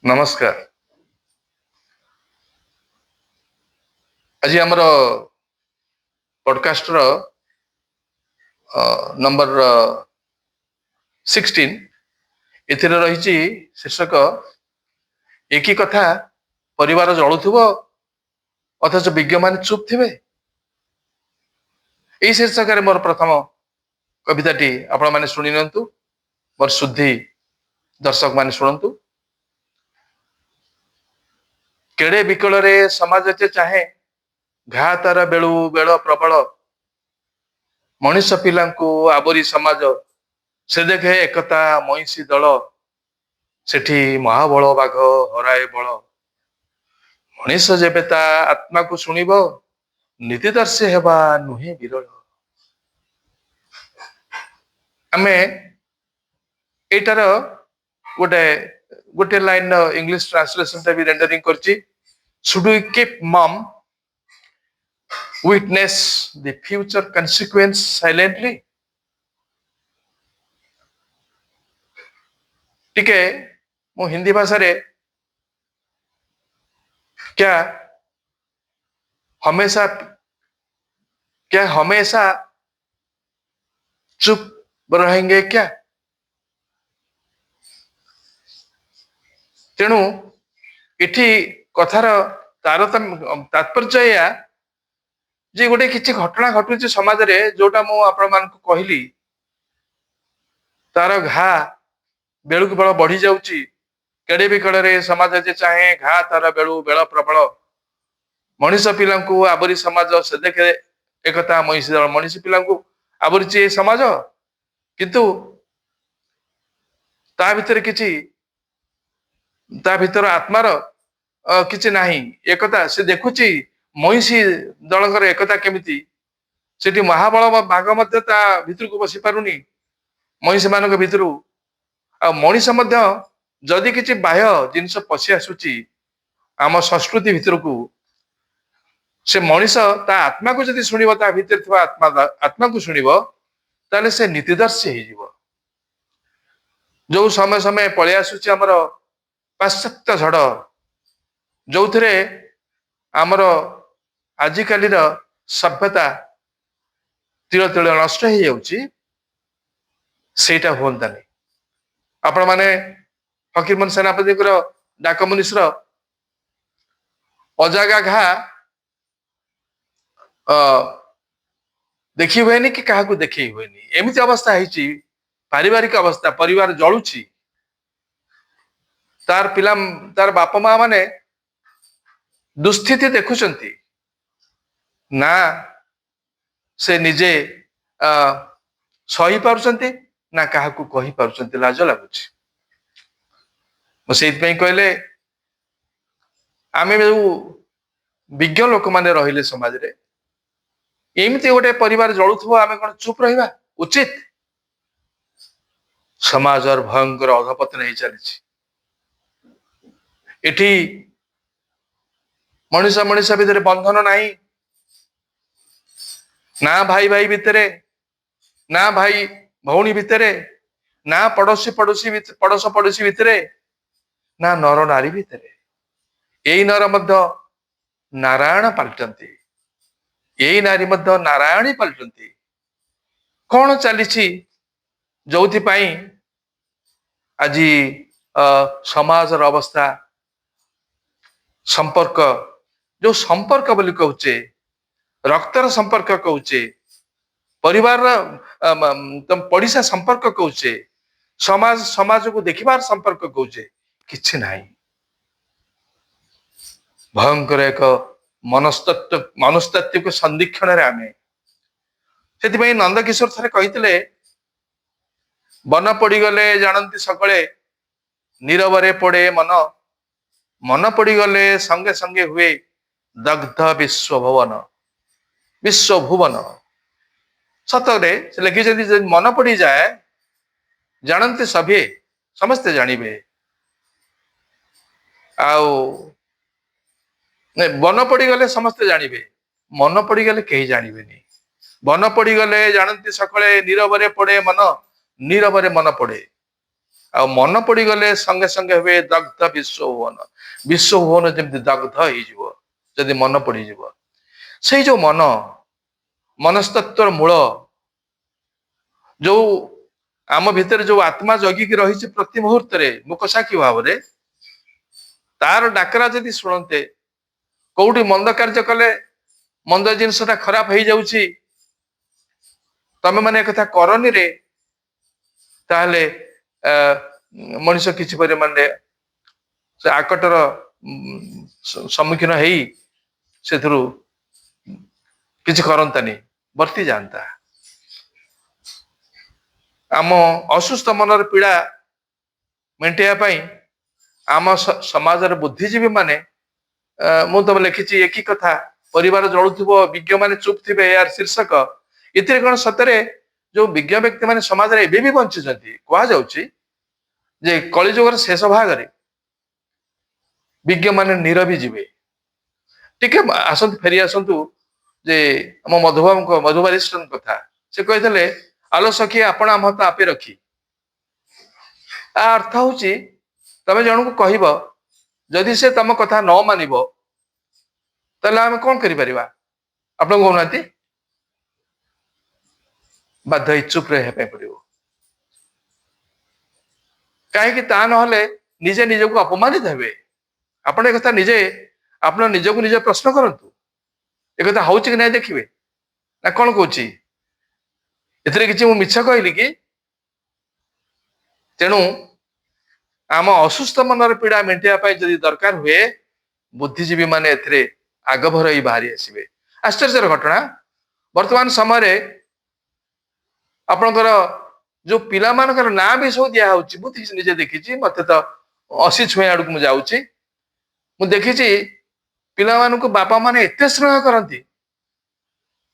ନମସ୍କାର। ଆଜି ଆମର ପଡକାଷ୍ଟର ନମ୍ବର 16। ଏଥିରେ ରହିଛି ଶୀର୍ଷକ, ଏ କି କଥା, ପରିବାର ଜଳୁଥିବ ଅଥଚ ବିଜ୍ଞମାନେ ଚୁପ୍ ଥିବେ। ଏଇ ଶୀର୍ଷକରେ ମୋର ପ୍ରଥମ କବିତାଟି ଆପଣମାନେ ଶୁଣି ନିଅନ୍ତୁ, ମୋର ସୁଧୀ ଦର୍ଶକମାନେ ଶୁଣନ୍ତୁ। କେଡ଼େ ବିକଳରେ ସମାଜ ଯେ ଚାହେଁ, ଘା ତାର ବେଳୁ ବେଳ ପ୍ରବଳ। ମଣିଷ ପିଲାଙ୍କୁ ଆବରି ସମାଜ, ସେ ଦେଖେ ଏକତା ମଇଁଷି ଦଳ। ସେଠି ମହାବଳ ବାଘ ହରାଏ ବଳ। ମଣିଷ ଯେବେ ତା ଆତ୍ମାକୁ ଶୁଣିବ, ନୀତିଦର୍ଶୀ ହେବା ନୁହେଁ ବିରଳ। ଆମେ ଏଇଟାର ଗୋଟେ ଗୋଟେ ଲାଇନ ଇଂଲିଶ ଟ୍ରାନ୍ସଲେସନଟା ବି ରେଣ୍ଡରିଂ କରିଛି। Should we keep mum, witness the future consequence silently? ଟିକେ ମୁଁ ହିନ୍ଦୀ ଭାଷାରେ, क्या हमेशा, क्या हमेशा चुप रहेंगे क्या? ତେଣୁ ଏଠି କଥାର ତାରତମ୍ୟ ତାତ୍ପର୍ଯ୍ୟ ଏଇଆ ଯେ ଗୋଟେ କିଛି ଘଟଣା ଘଟୁଛି ସମାଜରେ, ଯୋଉଟା ମୁଁ ଆପଣମାନଙ୍କୁ କହିଲି, ତାର ଘା ବେଳକୁ ବେଳ ବଢି ଯାଉଛି। କେଡେ ବିକଳରେ ସମାଜ ଯେ ଚାହେଁ, ଘା ତାର ବେଳୁ ବେଳ ପ୍ରବଳ। ମଣିଷ ପିଲାଙ୍କୁ ଆବରି ସମାଜ, ସେ ଦେଖେ ଏକତା ମଇଁଷି ଦଳ। ମଣିଷ ପିଲାଙ୍କୁ ଆବରିଛି ଏ ସମାଜ, କିନ୍ତୁ ତା ଭିତରେ କିଛି, ତା ଭିତର ଆତ୍ମାର କିଛି ନାହିଁ ଏକତା। ସେ ଦେଖୁଛି ମଇଁଷି ଦଳଙ୍କର ଏକତା କେମିତି। ସେଠି ମହାବଳ ବାଘ ମଧ୍ୟ ତା ଭିତରକୁ ବସି ପାରୁନି ମଇଁଷି ମାନଙ୍କ ଭିତରୁ। ଆଉ ମଣିଷ ମଧ୍ୟ ଯଦି କିଛି ବାହ୍ୟ ଜିନିଷ ପଶି ଆସୁଛି ଆମ ସଂସ୍କୃତି ଭିତରକୁ, ସେ ମଣିଷ ତା ଆତ୍ମାକୁ ଯଦି ଶୁଣିବ, ତା ଭିତରେ ଥିବା ଆତ୍ମାକୁ ଶୁଣିବ, ତାହେଲେ ସେ ନୀତିଦର୍ଶୀ ହେଇଯିବ। ଯୋଉ ସମୟ ସମୟ ପଳେଇ ଆସୁଛି ଆମର ପାଶ୍ଚାତ୍ୟ ଝଡ଼, ଯୋଉଥିରେ ଆମର ଆଜିକାଲିର ସଭ୍ୟତା ତିଳ ତିଳ ନଷ୍ଟ ହେଇଯାଉଛି, ସେଇଟା ହୁଅନ୍ତାନି। ଆପଣମାନେ ଫକୀରମୋହନ ସେନାପତିଙ୍କର ଡାକମୁନିସର ଅଜାଗା ଘା ଦେଖି ହୁଏନି କି କାହାକୁ ଦେଖେଇ ହୁଏନି, ଏମିତି ଅବସ୍ଥା ହେଇଛି। ପାରିବାରିକ ଅବସ୍ଥା, ପରିବାର ଜଳୁଛି, ତାର ପିଲା, ତାର ବାପା ମା ମାନେ ଦୁସ୍ଥିତି ଦେଖୁଛନ୍ତି ନା ସେ ନିଜେ ସହି ପାରୁଛନ୍ତି ନା କାହାକୁ କହିପାରୁଛନ୍ତି, ଲାଜ ଲାଗୁଛି। ମୁଁ ସେଇଥିପାଇଁ କହିଲେ, ଆମେ ଯୋଉ ବିଜ୍ଞ ଲୋକମାନେ ରହିଲେ ସମାଜରେ, ଏମିତି ଗୋଟେ ପରିବାର ଜଳୁଥିବ, ଆମେ କଣ ଚୁପ୍ ରହିବା ଉଚିତ? ସମାଜର ଭୟଙ୍କର ଅଧପତନ ହେଇ ଚାଲିଛି। ଏଠି ମଣିଷ ମଣିଷ ଭିତରେ ବନ୍ଧନ ନାହିଁ, ନା ଭାଇ ଭାଇ ଭିତରେ, ନା ଭାଇ ଭଉଣୀ ଭିତରେ, ନା ପଡୋଶୀ ପଡୋଶୀ ପଡୋଶ ପଡୋଶୀ ଭିତରେ, ନା ନର ନାରୀ ଭିତରେ। ଏଇ ନର ମଧ୍ୟ ନାରାୟଣ ପାଲଟନ୍ତି, ଏଇ ନାରୀ ମଧ୍ୟ ନାରାୟଣୀ ପାଲଟନ୍ତି। କଣ ଚାଲିଛି ଯୋଉଥିପାଇଁ ଆଜି ସମାଜର ଅବସ୍ଥା, ସମ୍ପର୍କ, ଯୋଉ ସମ୍ପର୍କ ବୋଲି କହୁଛେ, ରକ୍ତର ସମ୍ପର୍କ କହୁଛେ, ପରିବାରର ପଡିଶା ସମ୍ପର୍କ କହୁଛେ, ସମାଜ ସମାଜକୁ ଦେଖିବାର ସମ୍ପର୍କ କହୁଛେ, କିଛି ନାହିଁ। ଭୟଙ୍କର ଏକ ମନସ୍ତତ୍ଵକୁ ସନ୍ଧିକ୍ଷଣରେ ଆମେ। ସେଥିପାଇଁ ନନ୍ଦକିଶୋର ଥରେ କହିଥିଲେ, ବନ ପଡିଗଲେ ଜାଣନ୍ତି ସକଳେ, ନୀରବରେ ପଡେ ମନ, ମନ ପଡିଗଲେ ସଙ୍ଗେ ସଙ୍ଗେ ହୁଏ ଦଗ୍ଧ ବିଶ୍ୱଭୁବନ, ବିଶ୍ୱଭୁବନ। ସତରେ ସେ ଲେଖିଛନ୍ତି, ଯଦି ମନ ପଡିଯାଏ ଜାଣନ୍ତି ସଭିଏ, ସମସ୍ତେ ଜାଣିବେ। ଆଉ ବନ ପଡିଗଲେ ସମସ୍ତେ ଜାଣିବେ, ମନ ପଡିଗଲେ କେହି ଜାଣିବେନି। ବନ ପଡିଗଲେ ଜାଣନ୍ତି ସକଳେ, ନୀରବରେ ପଡେ ମନ, ନୀରବରେ ମନ ପଡେ। ଆଉ ମନ ପଡିଗଲେ ସଙ୍ଗେ ସଙ୍ଗେ ହୁଏ ଦଗ୍ଧ ବିଶ୍ୱଭୁବନ। ବିଶ୍ୱଭୁବନ ଯେମିତି ଦଗ୍ଧ ହେଇଯିବ ଯଦି ମନ ପଡିଯିବ। ସେଇ ଯୋଉ ମନ, ମନସ୍ତତ୍ଵର ମୂଳ, ଯୋଉ ଆମ ଭିତରେ ଯୋଉ ଆତ୍ମା ଜଗିକି ରହିଛି ପ୍ରତି ମୁହୂର୍ତ୍ତରେ ମୁକସାକ୍ଷୀ ଭାବରେ, ତାର ଡାକରା ଯଦି ଶୁଣନ୍ତେ, କୋଉଠି ମନ୍ଦ କାର୍ଯ୍ୟ କଲେ ମନ୍ଦ ଜିନିଷଟା ଖରାପ ହେଇଯାଉଛି, ତମେ ମାନେ ଏକଥା କରନି ରେ, ତାହେଲେ ମଣିଷ କିଛି ପରିମାଣରେ ସେ ଆକଟର ସମ୍ମୁଖୀନ ହେଇ ସେଥିରୁ କିଛି କରନ୍ତାନି, ବର୍ତ୍ତି ଯାଆନ୍ତା। ଆମ ଅସୁସ୍ଥ ମନର ପୀଡା ମେଣ୍ଟେଇବା ପାଇଁ ଆମ ସମାଜର ବୁଦ୍ଧିଜୀବୀ ମାନେ, ମୁଁ ତ ଲେଖିଛି ଏକି କଥା, ପରିବାର ଜଳୁଥିବ ବିଜ୍ଞ ମାନେ ଚୁପ୍ ଥିବେ, ଏହାର ଶୀର୍ଷକ। ଏଥିରେ କଣ ସତରେ ଯୋଉ ବିଜ୍ଞ ବ୍ୟକ୍ତି ମାନେ ସମାଜରେ ଏବେ ବି ବଞ୍ଚିଛନ୍ତି, କୁହାଯାଉଛି ଯେ କଳିଯୁଗର ଶେଷ ଭାଗରେ ବିଜ୍ଞ ମାନେ ନିରବି ଯିବେ। ଟିକେ ଆସନ୍ତୁ, ଫେରି ଆସନ୍ତୁ ଯେ ଆମ ମଧୁବାବୁଙ୍କ, ମଧୁବାରିଷ୍ଟଙ୍କ କଥା। ସେ କହିଥିଲେ, ଆଲୋ ସଖୀ ଆପଣା ମତ ଆପେ ରଖି। ତା ଅର୍ଥ ହଉଛି ତମେ ଜଣକୁ କହିବ, ଯଦି ସେ ତମ କଥା ନ ମାନିବ ତାହେଲେ ଆମେ କଣ କରିପାରିବା? ଆପଣ କହୁନାହାନ୍ତି? ବାଧ୍ୟ ହେଇ ଚୁପ୍ ରହିବା ପାଇଁ ପଡିବ। କାହିଁକି ତା ନହେଲେ ନିଜେ ନିଜକୁ ଅପମାନିତ ହେବେ। ଆପଣ ଏ କଥା ନିଜେ, ଆପଣ ନିଜକୁ ନିଜେ ପ୍ରଶ୍ନ କରନ୍ତୁ, ଏ କଥା ହଉଛି କି ନାଇଁ ଦେଖିବେ ନା କଣ କହୁଛି? ଏଥିରେ କିଛି ମୁଁ ମିଛ କହିଲି କି? ତେଣୁ ଆମ ଅସୁସ୍ଥ ମନର ପୀଡା ମେଣ୍ଟିବା ପାଇଁ ଯଦି ଦରକାର ହୁଏ, ବୁଦ୍ଧିଜୀବୀ ମାନେ ଏଥିରେ ଆଗଭର ହେଇ ବାହାରି ଆସିବେ। ଆଶ୍ଚର୍ଯ୍ୟର ଘଟଣା, ବର୍ତ୍ତମାନ ସମୟରେ ଆପଣଙ୍କର ଯୋଉ ପିଲାମାନଙ୍କର ନାଁ ବି ସବୁ ଦିଆହଉଛି, ମୁଁ ନିଜେ ଦେଖିଛି, ମତେ ତ 80 ଛୁଇଁ ଆଡକୁ ମୁଁ ଯାଉଛି, ମୁଁ ଦେଖିଛି ପିଲାମାନଙ୍କୁ ବାପା ମାନେ ଏତେ ସ୍ନେହ କରନ୍ତି,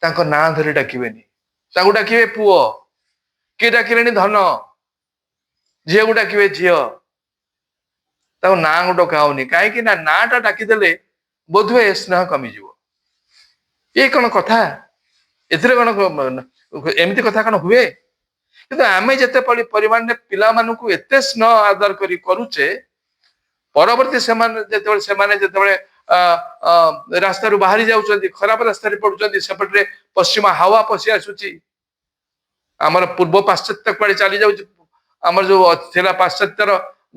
ତାଙ୍କ ନାଁ ଧରି ଡାକିବେନି, ତାଙ୍କୁ ଡାକିବେ ପୁଅ, କିଏ ଡାକିଲେଣି ଧନ, ଝିଅକୁ ଡାକିବେ ଝିଅ, ତାଙ୍କ ନାଁ ଡକା ହଉନି। କାହିଁକି ନା ନାଁଟା ଡାକିଦେଲେ ବୋଧହୁଏ ସ୍ନେହ କମିଯିବ। ଇଏ କଣ କଥା? ଏଥିରେ କଣ ଏମିତି କଥା କଣ ହୁଏ? କିନ୍ତୁ ଆମେ ଯେତେ ପରିମାଣରେ ପିଲାମାନଙ୍କୁ ଏତେ ସ୍ନେହ ଆଦର କରି କରୁଛେ, ପରବର୍ତ୍ତୀ ସେମାନେ ଯେତେବେଳେ ରାସ୍ତାରୁ ବାହାରି ଯାଉଛନ୍ତି, ଖରାପ ରାସ୍ତାରେ ପଡୁଛନ୍ତି, ସେପଟରେ ପଶ୍ଚିମା ହାୱା ପଶି ଆସୁଛି, ଆମର ପୂର୍ବ ପାଶ୍ଚାତ୍ୟ କୁଆଡେ ଚାଲି ଯାଉଛି, ଆମର ଯୋଉ ଥିଲା ପାଶ୍ଚାତ୍ୟର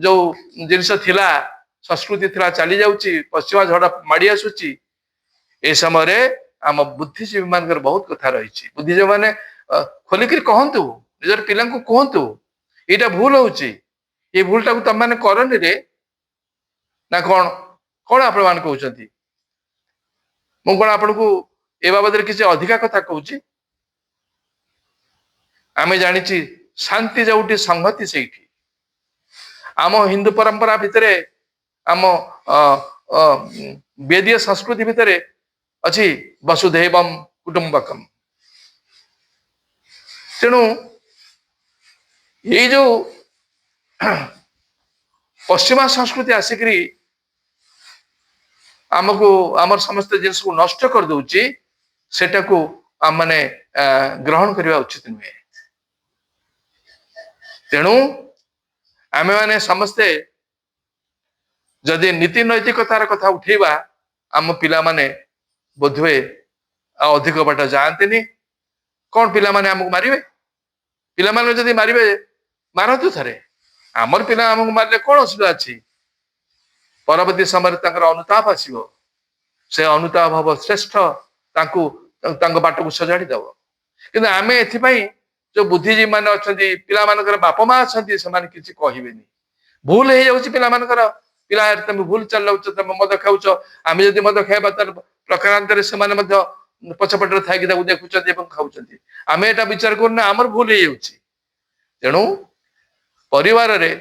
ଯୋଉ ଜିନିଷ ଥିଲା, ସଂସ୍କୃତି ଥିଲା, ଚାଲି ଯାଉଛି, ପଶ୍ଚିମା ଝଡ ମାଡି ଆସୁଛି। ଏ ସମୟରେ ଆମ ବୁଦ୍ଧିଜୀବୀ ମାନଙ୍କର ବହୁତ କଥା ରହିଛି। ବୁଦ୍ଧିଜୀବୀ ମାନେ ଖୋଲିକିରି କହନ୍ତୁ, ନିଜର ପିଲାଙ୍କୁ କୁହନ୍ତୁ ଏଇଟା ଭୁଲ ହଉଛି, ଏଇ ଭୁଲଟାକୁ ତମେ କରନି ରେ, ନା କଣ? କଣ ଆପଣ ମାନେ କହୁଛନ୍ତି? ମୁଁ କଣ ଆପଣଙ୍କୁ ଏ ବାବଦରେ କିଛି ଅଧିକା କଥା କହୁଛି? ଆମେ ଜାଣିଛି ଶାନ୍ତି ଯୋଉଠି ସଂହତି ସେଇଠି। ଆମ ହିନ୍ଦୁ ପରମ୍ପରା ଭିତରେ, ଆମ ବେଦୀୟ ସଂସ୍କୃତି ଭିତରେ ଅଛି ବସୁଧୈବମ କୁଟୁମ୍ବକମ। ତେଣୁ ଏଇ ଯୋଉ ପଶ୍ଚିମା ସଂସ୍କୃତି ଆସିକିରି ଆମକୁ ଆମର ସମସ୍ତ ଜିନିଷକୁ ନଷ୍ଟ କରିଦଉଛି, ସେଟାକୁ ଆମମାନେ ଗ୍ରହଣ କରିବା ଉଚିତ ନୁହେଁ। ତେଣୁ ଆମେମାନେ ସମସ୍ତେ ଯଦି ନୀତି ନୈତିକତାର କଥା ଉଠେଇବା, ଆମ ପିଲାମାନେ ବୋଧହୁଏ ଆଉ ଅଧିକ ବାଟ ଯାଆନ୍ତିନି। କଣ ପିଲାମାନେ ଆମକୁ ମାରିବେ? ପିଲାମାନେ ଯଦି ମାରିବେ, ମାରନ୍ତୁ ଥରେ। ଆମର ପିଲା ଆମକୁ ମାରିଲେ କଣ ଅସୁବିଧା ଅଛି? ପରବର୍ତ୍ତୀ ସମୟରେ ତାଙ୍କର ଅନୁତାପ ଆସିବ, ସେ ଅନୁତାପ ହବ ଶ୍ରେଷ୍ଠ, ତାଙ୍କୁ ତାଙ୍କ ବାଟକୁ ସଜାଡି ଦବ। କିନ୍ତୁ ଆମେ ଏଥିପାଇଁ ଯୋଉ ବୁଦ୍ଧିଜୀବୀ ମାନେ ଅଛନ୍ତି, ପିଲାମାନଙ୍କର ବାପା ମା ଅଛନ୍ତି, ସେମାନେ କିଛି କହିବେନି। ଭୁଲ ହେଇଯାଉଛି ପିଲାମାନଙ୍କର, ପିଲା ତମେ ଭୁଲ ଚଲାଉଛ, ତମେ ମଦ ଖାଉଛ, ଆମେ ଯଦି ମଦ ଖାଇବା ତାର ପ୍ରକାରାନ୍ତରେ ସେମାନେ ମଧ୍ୟ ପଛପଟରେ ଥାଇକି ତାକୁ ଦେଖୁଛନ୍ତି ଏବଂ ଖାଉଛନ୍ତି। ଆମେ ଏଟା ବିଚାର କରୁନା, ଆମର ଭୁଲ ହେଇଯାଉଛି। ତେଣୁ ପରିବାରରେ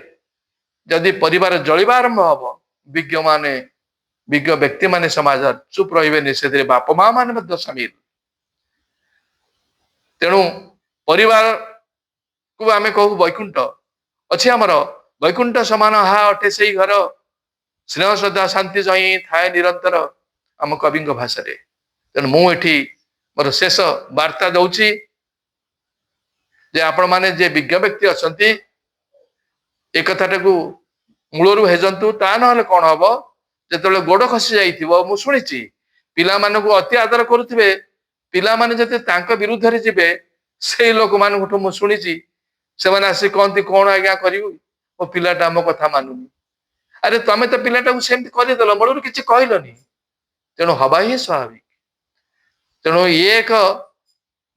ଯଦି ପରିବାର ଜଳିବା ଆରମ୍ଭ ହବ, ବିଜ୍ଞ ମାନେ, ବିଜ୍ଞ ବ୍ୟକ୍ତି ମାନେ ସମାଜ ଚୁପ ରହିବେନି, ସେଥିରେ ବାପା ମା ମାନେ ମଧ୍ୟ ସାମିଲ। ତେଣୁ ପରିବାରକୁ ଆମେ କହୁ ବୈକୁଣ୍ଠ ଅଛି ଆମର, ବୈକୁଣ୍ଠ ସମାନ ହା ଅଟେ ସେଇ ଘର, ସ୍ନେହ ଶ୍ରଦ୍ଧା ଶାନ୍ତି ଜହିଁ ଥାଏ ନିରନ୍ତର, ଆମ କବିଙ୍କ ଭାଷାରେ। ତେଣୁ ମୁଁ ଏଠି ମୋର ଶେଷ ବାର୍ତ୍ତା ଦଉଛି ଯେ ଆପଣମାନେ ଯେ ବିଜ୍ଞ ବ୍ୟକ୍ତି ଅଛନ୍ତି, ଏ କଥାଟାକୁ ମୂଳରୁ ହେଜନ୍ତୁ। ତା ନହେଲେ କଣ ହବ, ଯେତେବେଳେ ଗୋଡ ଖସି ଯାଇଥିବ, ମୁଁ ଶୁଣିଛି ପିଲାମାନଙ୍କୁ ଅତି ଆଦର କରୁଥିବେ, ପିଲାମାନେ ଯଦି ତାଙ୍କ ବିରୁଦ୍ଧରେ ଯିବେ, ସେଇ ଲୋକମାନଙ୍କଠୁ ମୁଁ ଶୁଣିଛି, ସେମାନେ ଆସି କହନ୍ତି, "କଣ ଆଜ୍ଞା କରିବୁ, ମୋ ପିଲାଟା ମୋ କଥା ମାନୁନି।" ଆରେ, ତମେ ତ ପିଲାଟାକୁ ସେମିତି କରିଦେଲ, ମୂଳରୁ କିଛି କହିଲନି, ତେଣୁ ହବା ହିଁ ସ୍ୱାଭାବିକ। ତେଣୁ ଇଏ ଏକ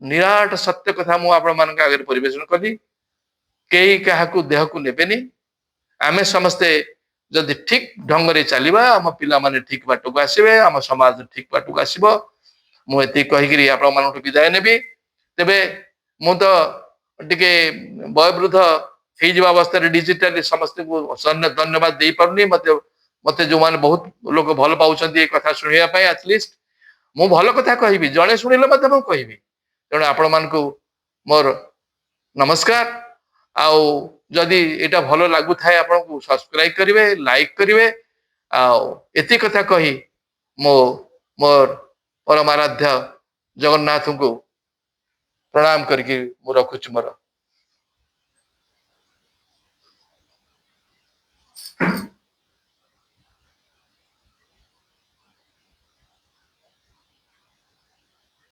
ନିରାଟ ସତ୍ୟ କଥା ମୁଁ ଆପଣମାନଙ୍କ ଆଗରେ ପରିବେଷଣ କଲି। କେହି କାହାକୁ ଦେହକୁ ନେବେନି। ଆମେ ସମସ୍ତେ ଯଦି ଠିକ ଢଙ୍ଗରେ ଚାଲିବା, ଆମ ପିଲାମାନେ ଠିକ ବାଟକୁ ଆସିବେ, ଆମ ସମାଜ ଠିକ ବାଟକୁ ଆସିବ। ମୁଁ ଏତିକି କହିକିରି ଆପଣମାନଙ୍କଠୁ ବିଦାୟ ନେବି। ତେବେ ମୁଁ ତ ଟିକେ ବୟୋବୃଦ୍ଧ ହେଇଯିବା ଅବସ୍ଥାରେ ଡିଜିଟାଲି ସମସ୍ତଙ୍କୁ ଧନ୍ୟବାଦ ଦେଇପାରୁନି। ମତେ ଯୋଉମାନେ ବହୁତ ଲୋକ ଭଲ ପାଉଛନ୍ତି ଏ କଥା ଶୁଣିବା ପାଇଁ, ଆଟଲିଷ୍ଟ ମୁଁ ଭଲ କଥା କହିବି, ଜଣେ ଶୁଣିଲେ ମଧ୍ୟ ମୁଁ କହିବି। ତେଣୁ ଆପଣମାନଙ୍କୁ ମୋର ନମସ୍କାର। ଆଉ ଯଦି ଏଇଟା ଭଲ ଲାଗୁଥାଏ ଆପଣଙ୍କୁ, ସବସ୍କ୍ରାଇବ କରିବେ, ଲାଇକ୍ କରିବେ। ଆଉ ଏତିକି କଥା କହି ମୁଁ ମୋର ପରମାରାଧ୍ୟ ଜଗନ୍ନାଥଙ୍କୁ ପ୍ରଣାମ କରିକି ମୁଁ ରଖୁଛି ମୋର।